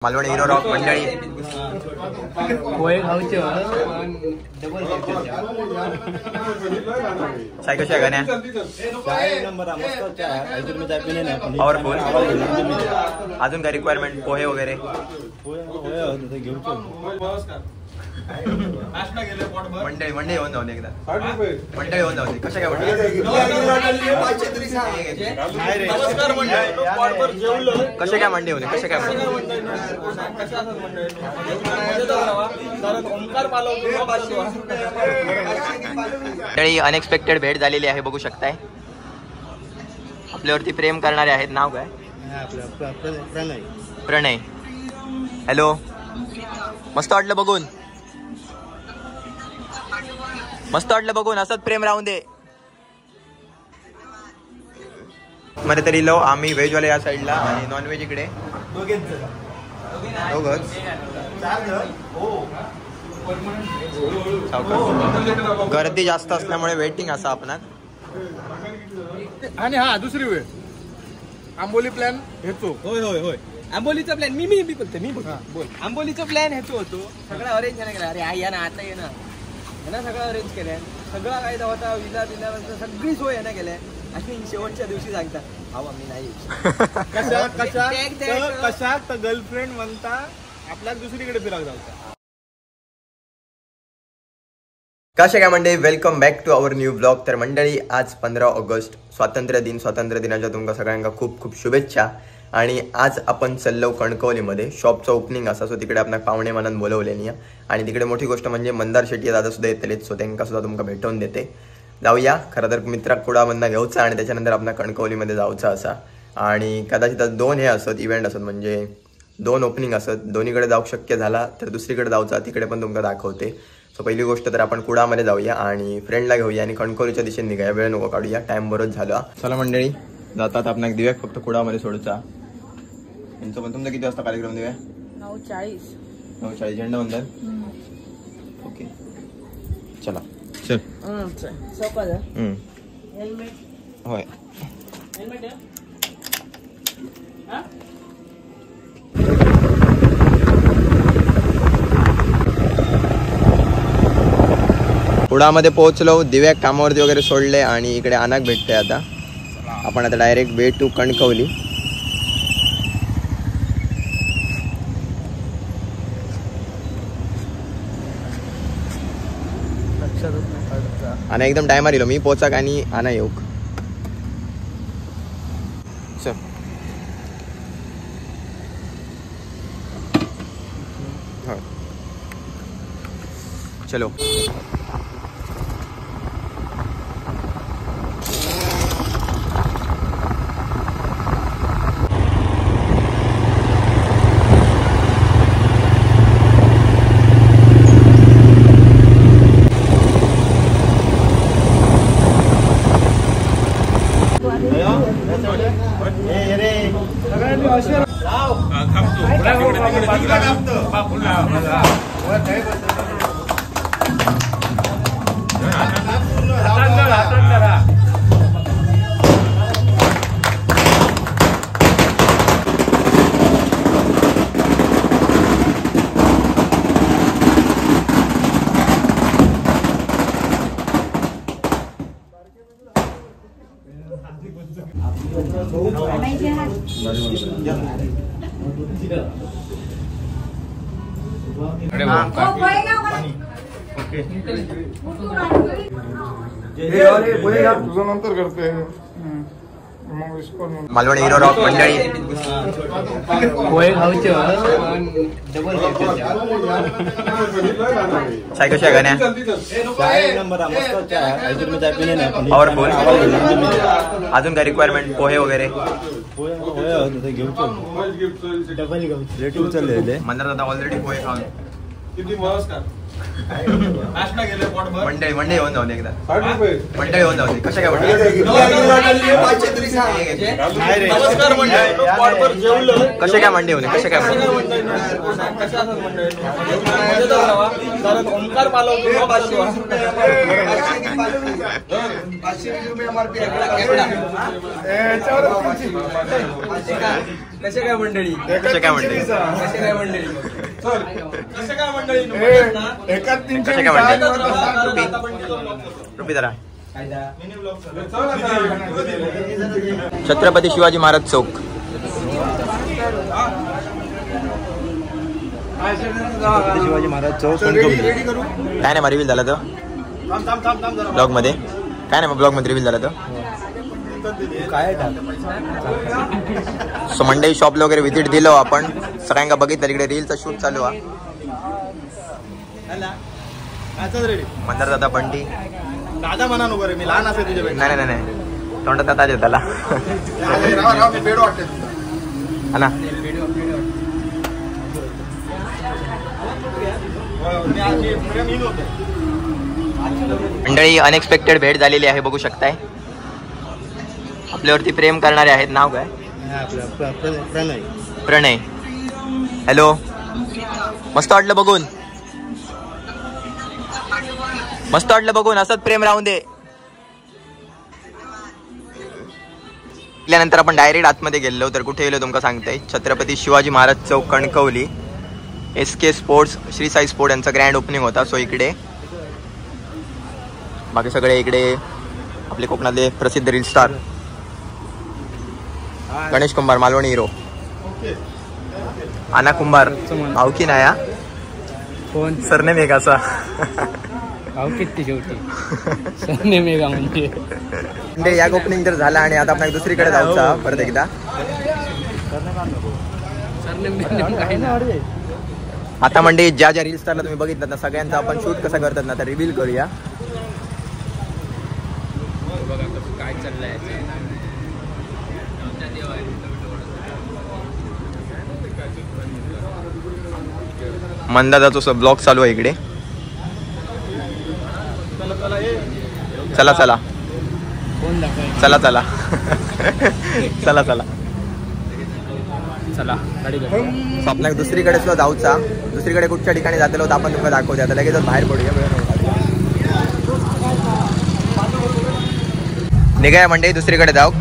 Malvan hero rock मंडळी पोहे खाऊचे double चाय कशी आहे गाण्या? पॉवरफुल. अजून काय रिक्वायरमेंट? पोहे वगैरे मंडळी मंडळी येऊन जाऊन एकदा मंडळी येऊन जाऊ दे. कशा काय मंडळी? कसे काय मंडळी होते? कसे काय मंडळी? अनएक्सपेक्टेड भेट झालेली आहे, बघू शकताय. आपल्यावरती प्रेम करणारे आहेत. नाव काय? प्रणय. प्रणय, हॅलो. मस्त वाटलं बघून, मस्त वाटलं बघून. असंच प्रेम राहून दे. मध्ये तरी लो आम्ही व्हेज वाले या साईडला आणि नॉन व्हेज इकडे दोघच. गर्दी जास्त असल्यामुळे वेटिंग असा आपणाक. आणि हा दुसरी वेळ आंबोली प्लॅन हेचो. होय होय होय, आंबोलीचा प्लॅन मी मी बोलते मी बोल. आंबोलीचा प्लॅन हेचो होतो. सगळं अरेंज केलं. अरे आई या ना, आता ये ना, ना सगळं अरेंज केलंय. सगळं काय होता विजा बिजा सगळी सोय आहे ना केलंय. आणि शेवटच्या दिवशी सांगता अहो आम्ही नाही. कशा कशा कशा तर गर्लफ्रेंड म्हणता आपल्याला दुसरीकडे फिरायला जायचं. कशा काय मंडळी, welcome back to our new blog. तर मंडळी आज 15 ऑगस्ट स्वातंत्र्य दिन. स्वातंत्र्य दिनाच्या तुमका सगळ्यांना खूप खूप शुभेच्छा. आणि आज आपण चाललो कणकवलीमध्ये, शॉपचं ओपनिंग असा. सो तिकडे आपण पाहुणे म्हणून बोलवलेली आहे. आणि तिकडे मोठी गोष्ट म्हणजे मंदार शेट्टी दादा सुद्धा येतलेत. सो त्यांना सुद्धा तुमका भेटवून देते. जाऊया. खरं तर मित्रा कुडामधनं घेऊचा आणि त्याच्यानंतर आपण कणकवलीमध्ये जाऊचा असा. आणि कदाचित आज दोन हे असत इव्हेंट असत, म्हणजे दोन ओपनिंग असत. दोन्हीकडे जाऊ शक्य झाला तर दुसरीकडे जाऊचा, तिकडे पण तुमका दाखवते. सो पहिली गोष्ट तर आपण कुडामध्ये जाऊया आणि फ्रेंडला घेऊया आणि कणकवलीच्या दिशेने निघाया. वेळ नको काढूया, टाइम बरोच झाला. चला मंडळी जातात. आपण दिव्याक फक्त कुडामध्ये सोडूचा. यांचं पण तुमचं किती वाजता कार्यक्रम दिव्या? 9:40. 9:40 झेंडा वंदन. ओके चला चल. होय कुडामध्ये पोहोचलो. दिव्याक कामावरती वगैरे सोडले आणि इकडे अनाक भेटते. आता आपण आता डायरेक्ट वे टू कणकवली. आणि एकदम टायमार इलो मी पोचाक आणि आना येऊक. चल चलो. तुझं नंतर करते. मालवण हिरो रॉक मंडळी पोहे खाऊचे डबल चाय कशी आहे गाण्या? पॉवरफुल. अजून काय रिक्वायरमेंट? पोहे वगैरे मंदार दादा ऑलरेडी पोहे खाऊन. मंडळी मंडळी येऊन जाऊ दे एकदा, मंडळी येऊन जाऊ दे. कशा काय कशा काय मंडळी होऊन, कशा काय कशा काय मंडळी, कशा काय मंडळी, कशा काय मंडळी, कशा काय मंडळी, कशा काय मंडळी. रुपी जरा. छत्रपती शिवाजी महाराज चौक. छत्रपती शिवाजी महाराज चौक. काय नाही मग रिव्हील झाला तर ब्लॉग मध्ये, काय नाही मग ब्लॉग मध्ये रिव्हील झाला तर काय. सो मंडई शॉपला वगैरे व्हिजिट दिलो आपण, सगळ्यांना बघितलं. इकडे रीलचा शूट चालू आहे. मंदार दादा बंटी दादा म्हणा नको रे, मी लहान असेल तुझ्यापेक्षा. नाही नाही नाही, तोंडात आता त्याला ना. मंडळी अनएक्सपेक्टेड भेट झालेली आहे, बघू शकताय. आपल्यावरती प्रेम करणारे आहेत. नाव काय? प्रणय. प्रणय, हॅलो. मस्त वाटलं बघून, मस्त वाटलं बघून. असंच प्रेम राहून दे. नंतर आपण डायरेक्ट आतमध्ये गेलो. तर कुठे गेलो तुमका सांगताय, छत्रपती शिवाजी महाराज चौक Kankavli, S K sports, Shri Sai sport यांचा ग्रँड ओपनिंग होता. सो इकडे बाकी सगळे इकडे आपले कोकणातले प्रसिद्ध reel star Ganesh Kumbhar, Malvani hero, Ana Kumbhar, भावकी नाया कोण सरनेम एक असा भावकीत शेवटी सरनेम एक म्हणजे. म्हणजे या ओपनिंग तर झाला आणि आता आपण दुसरीकडे जाऊचा परत एकदा. आता म्हणजे ज्या ज्या रील स्टारला तुम्ही बघितलं ना सगळ्यांचा आपण शूट कसा करतात ना तर रिव्हील करूया. काय चाललंय मंदादाचा ब्लॉग चालू आहे इकडे. चला चला चला चला चला चला चला. स्वप्नाक दुसरीकडे सुद्धा जाऊचा. दुसरीकडे कुठच्या ठिकाणी जातलो तर आपण तुमका दाखवूया. आता लगेच बाहेर पडूया. निघाया म्हणजे दुसरीकडे जाऊ.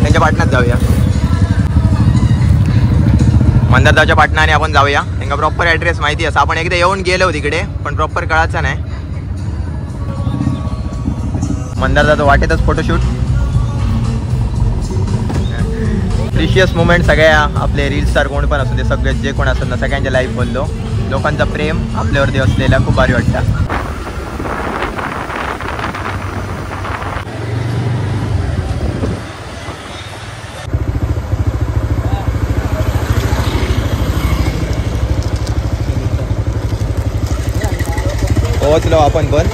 त्यांच्या पाटणात जाऊया, मंदारदाच्या पाटणाने आपण जाऊया. त्यांना प्रॉपर ॲड्रेस माहिती असं. आपण एकदा येऊन गेलो तिकडे पण प्रॉपर कळायचा नाही. मंदारदाचा वाटेतच फोटोशूट. प्रिशियस मुमेंट सगळ्या आपले रील स्टार कोण पण असू दे, सगळे जे कोण असतात ना सगळ्यांच्या लाईफ बोललो. लोकांचा प्रेम आपल्यावरती असलेला खूप भारी वाटतं. पोहोचलो आपण पण.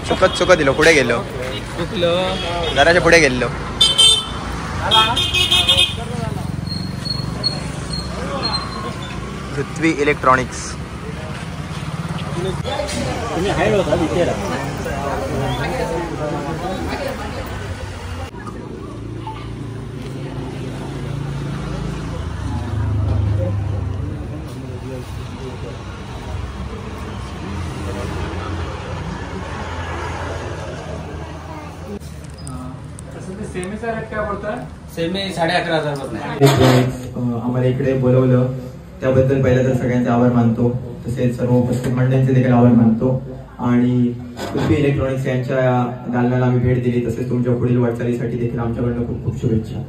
चुकत चुकत दिलो, पुढे गेलो जराच्या पुढे गेलो. पृथ्वी इलेक्ट्रॉनिक्स. सेमी 11,500. आम्हाला इकडे बोलवलं त्याबद्दल पहिलं तर सगळ्यांचे आभार मानतो, तसेच सर्व उपस्थित मंडळींचे देखील आभार मानतो. आणि पृथ्वी इलेक्ट्रॉनिक्स यांच्या दालनाला आम्ही भेट दिली, तसेच तुमच्या पुढील वाटचालीसाठी देखील आमच्याकडनं खूप खूप शुभेच्छा.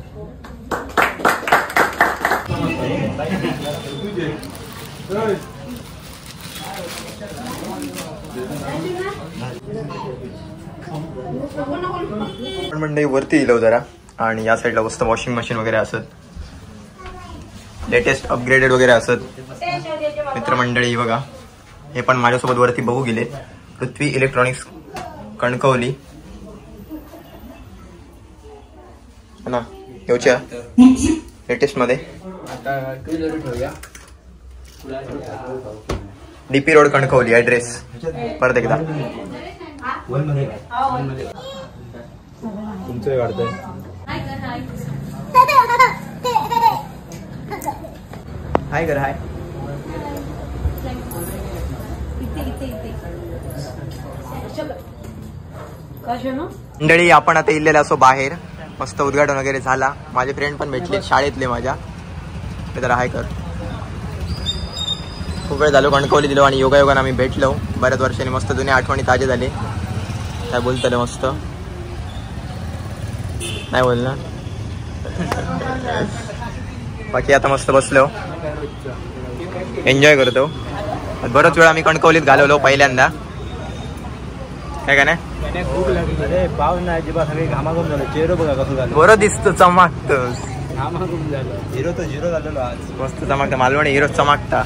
पण मंडळी वरती येलो जरा आणि या साईडला मस्त वॉशिंग मशीन वगैरे असत, लेटेस्ट अपग्रेडेड वगैरे असत. मित्रमंडळी बघा, हे पण माझ्यासोबत वरती बघू गेले. पृथ्वी इलेक्ट्रॉनिक्स कणकवली. ना येऊच्या लेटेस्ट मध्ये डीपी रोड कणकवली ॲड्रेस परत एकदा. तुमचं वाढतंय. हाय कर हाय. मंडळी आपण आता इल्लेला असो बाहेर, मस्त उद्घाटन वगैरे झाला. माझे फ्रेंड पण भेटले शाळेतले माझ्या. जरा हाय कर. खूप वेळ झालो कणकवली दिलो आणि योगायोगानं आम्ही भेटलो बऱ्याच वर्षांनी. मस्त जुन्या आठवणी ताजे झाले. काय बोलतले मस्त नाही बोल ना. बाकी आता मस्त बसलो एन्जॉय करतो. बराच वेळ आम्ही कणकवलीत घालवलो पहिल्यांदा. काय काय नाही पाव नाही अजिबात, सगळे घामाघूम झालं. चेहरो बघा कसं झालं, बरं दिसतो चमकतं. घामाघूम झालं. हिरो तर झिरो झालेलो आज. मस्त चमकता मालवणी हिरो चमकता.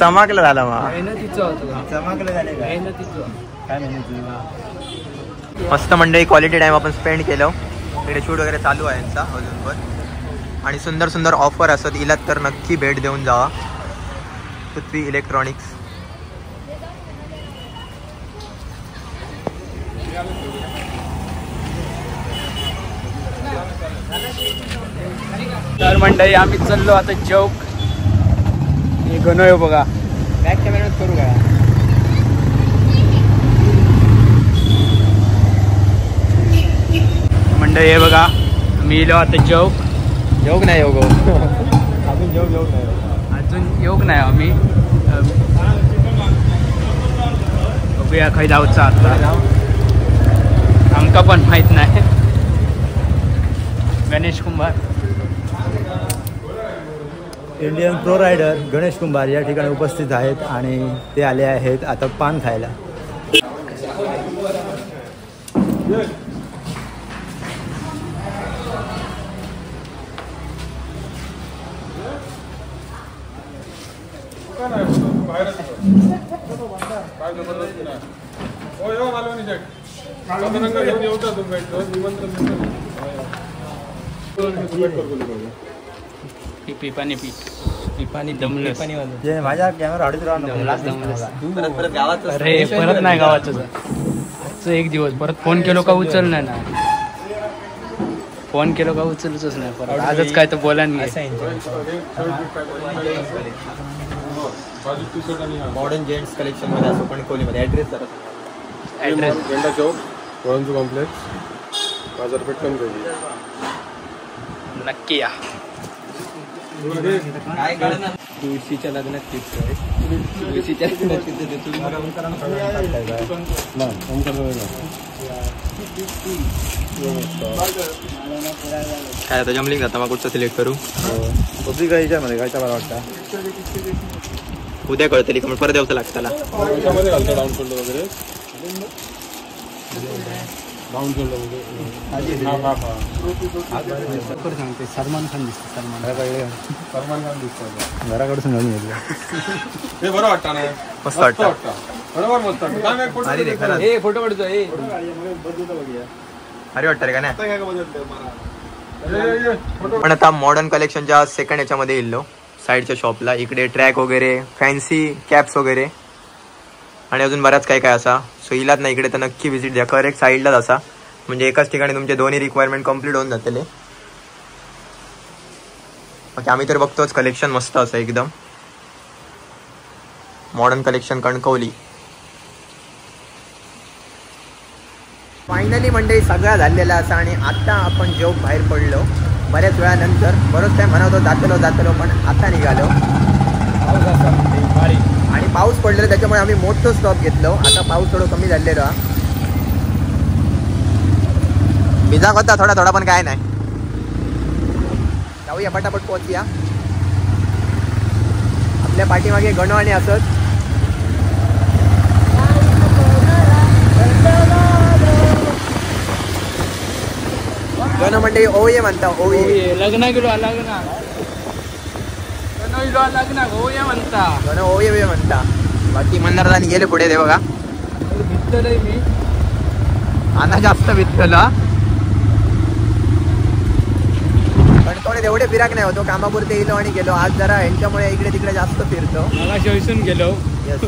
चमकलं झालं मग चमकलं झाले काय मेहनत. मस्त मंडळी क्वालिटी टाइम आपण स्पेंड केलं. इकडे शूट वगैरे चालू आहे यांचा अजून पण. आणि सुंदर सुंदर ऑफर असत, इलात तर नक्की भेट देऊन जावा. पृथ्वी इलेक्ट्रॉनिक्स. तर मंडळी आम्ही चाललो आता चौक. हे गणोय बघा. बॅक कॅमेरात करू का? मंडळी हे बघा मी इलो आता चौक. योग नाही योग अजून योग योग नाही अजून योग नाही आम्ही. बघूया खंय जावचा आता, आमका पण माहित नाही. Ganesh Kumbhar, Indian pro rider Ganesh Kumbhar या ठिकाणी उपस्थित आहेत आणि ते आले आहेत आता पान खायला. पी पाणी पी पिपाणी दमलं. माझ्या कॅमेरा अडीच गावात. अरे परत नाही गावाचं आजचं एक दिवस. परत फोन केलो का उचलणार ना, फोन केलो का उचलच नाही परत. आजच काय तर बोला नाही. मॉडर्न जेंट्स कलेक्शन मध्ये असो कणकवलीमध्ये. ॲड्रेस जरा ॲड्रेस झेंडा चौक, वळंजू कॉम्प्लेक्स, बाजारपेठ कणकवली. नक्की या. काय कळणार तुळशीच्या लग्नात फिक्स आहे. तुळशीच्या लग्नात काय आता जमलिंग जाता मग कुठचं सिलेक्ट करू? पब्लिक मध्ये काय मला वाटतं उद्या कळतली का परत यावं लागताला. घालतो डाऊन शोल्डर वगैरे. डाऊन शोल्डर वगैरे सांगते. सलमान खान दिसतो. सलमान सलमान खान दिसतो घराकडून घालून घेतलं. हे बरं वाटतं ना, मस्त वाटतं बरोबर मस्त वाटतं. हे फोटो काढतो. अरे वाटतं रे का नाही. पण आता मॉडर्न कलेक्शनच्या सेकंड याच्यामध्ये येलो साईडच्या शॉपला. इकडे ट्रॅक वगैरे, फॅन्सी कॅप्स वगैरे आणि अजून बऱ्याच काय काय असा. सो इलात ना इकडे तर नक्की व्हिजिट द्या. करेक्ट साईडलाच असा, म्हणजे एकाच ठिकाणी तुमचे दोन्ही रिक्वायरमेंट कंप्लीट होऊन जातले. ओके आम्ही तर बघतोच कलेक्शन मस्त असं एकदम मॉडर्न कलेक्शन कणकवली. फायनली मंडळी सगळा झालेला असा आणि आता आपण जेव बाहेर पडलो बऱ्याच वेळानंतर. बरोच टाइम म्हणत होतो जातलो जातलो पण आता निघालो. आणि पाऊस पडलेला त्याच्यामुळे आम्ही मोठं स्टॉप घेतलो. आता पाऊस थोडं कमी झालेला, भिजाक होता थोडा थोडा पण काय नाही. जाऊया पटापट पोहोचूया. आपल्या पाठीमागे गणो आणि असत. गणो म्हणजे ओये म्हणता. ओये लग्न गेलो लग्न गणो लग्न ओये म्हणता. गणो ओये म्हणता. बाकी मंदारदानी गेले पुढे ते बघा. मी आता जास्त विकतला. कणकवलीत एवढे फिराक नाही होतो, कामापुरते येलो आणि गेलो. आज जरा यांच्यामुळे इकडे तिकडे जास्त फिरतो. मला गेलो. येस,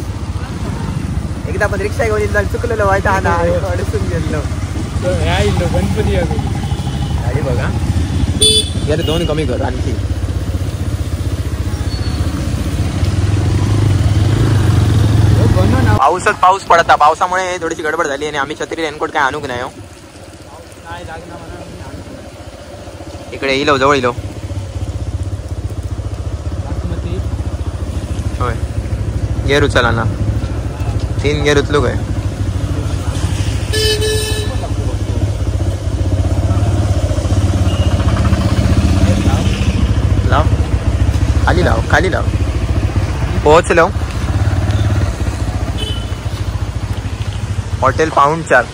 एकदा पण रिक्षा घेऊन इल्लो चुकलेलो व्हायचा आना अडसून गेलो. गणपती गाडी बघा यार, 2 कमी कर आणखी. पाऊसच पाऊस पडता, पावसामुळे थोडीशी गडबड झाली आणि आम्ही छत्री रेनकोट काय आणूक नाही हो. इकडे इलो जवळ इलो. होय गेर उचला ना, 3 गेर उचलू काय? लाव खाली, लाव खाली लाव. पोहोचलो हॉटेल 3:45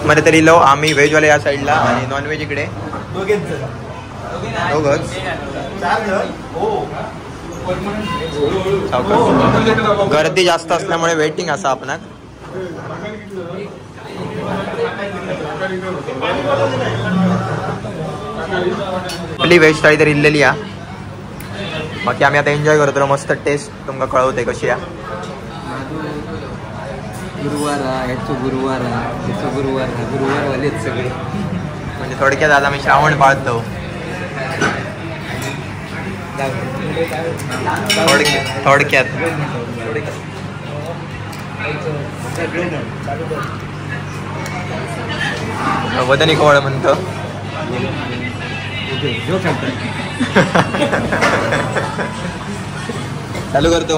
मध्ये तरी लो. आम्ही व्हेजवाले या साईडला आणि नॉन व्हेज इकडे दोघंच. गर्दी जास्त असल्यामुळे वेटिंग असा आपणाक. आपली व्हेज थाळी तर इल्लेली हा. बाकी आम्ही आता एन्जॉय करतो. मस्त टेस्ट तुमका कळवते कशी हा. गुरुवार ह्याचो गुरुवार ह्याचो गुरुवार गुरुवार वालेच सगळे. म्हणजे थोडक्यात आज आम्ही श्रावण पाळतो. थोडक्यात वदनी कोळ म्हणतो. चालू करतो.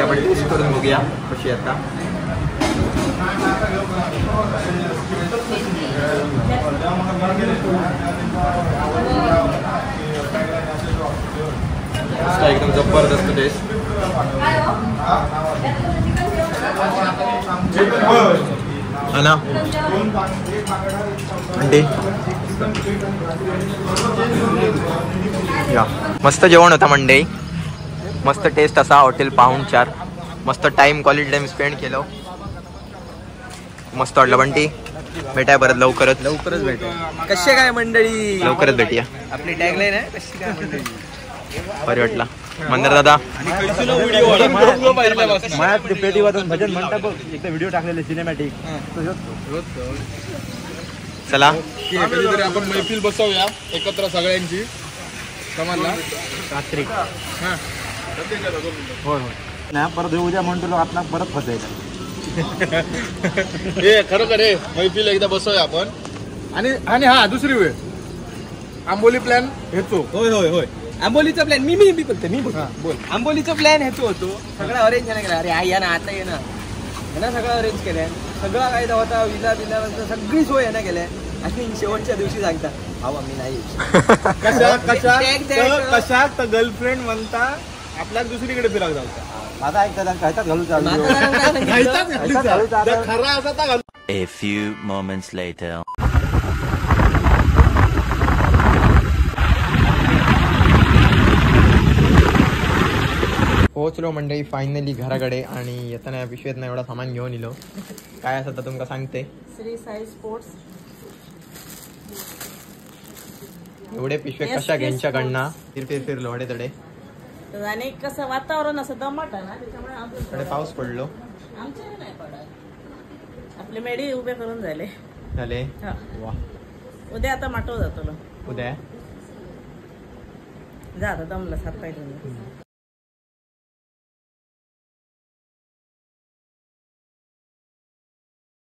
आपण टेस्ट करून बघूया कशी आता. एकदम जबरदस्त टेस्ट. हा ना अंडी या. मस्त जेवण होता मंडई, मस्त टेस्ट असा. हॉटेल 3:45. मस्त टाइम, क्वालिटी टाइम स्पेंड केलो. मस्त वाटलं. बंटी भेटाय परत लवकरच. लवकरच भेटाय. कसे काय मंडळी, लवकरच भेटूया. आपली टॅगलाईन आहे कशी काय मंडळी. बरं वाटला मंदर दादा. पेटी वाजून भजन म्हणता बघ, एकदा व्हिडिओ टाकलेले सिनेमॅटिक. चला कधीतरी आपण मैफिल बसवूया एकत्र सगळ्यांची. समजला रात्री होय होय ना, परत उद्या म्हणतो आपण परत फसायचं. हे खरोखर हे मैफिल एकदा बसवूया आपण. आणि आणि हा दुसरी वेळ आंबोली प्लॅन हेचो. होय होय होय, आंबोलीचा प्लॅन मी मी मी बोलते मी बोल. आंबोलीचा प्लॅन हेचो होतो, सगळं अरेंज केला. अरे आई या ना आता ये ना, ना सगळं अरेंज केलं, सगळं काय होता विला बिला सगळी सोय ना केल्या. आणि शेवटच्या दिवशी सांगता भाऊ आम्ही नाही. कशा कशा कशा तर गर्लफ्रेंड म्हणता आपल्याला दुसरीकडे फिरायला जायचं. माझा ऐकता घालू चालू. खरा असा घालू. A few moments later. पोहोचलो मंडळी फायनली घराकडे. आणि येताना या पिशवीत ना एवढा सामान घेऊन इलो. काय असं तर तुमका सांगते. श्री साई स्पोर्ट्स. एवढे पिशवे कशा घ्यांच्याकडनं फिर फिर फिरलो अडे तडे. आणि कसं वातावरण असं दमट आहे ना, त्याच्यामुळे पाऊस पडलो. आमच्याकडे नाही पडत. आपले मेढी उभे करून झाले झाले. वा, उद्या आता माटव जातो. उद्या जा आता दमलं, हात पाय धुवून.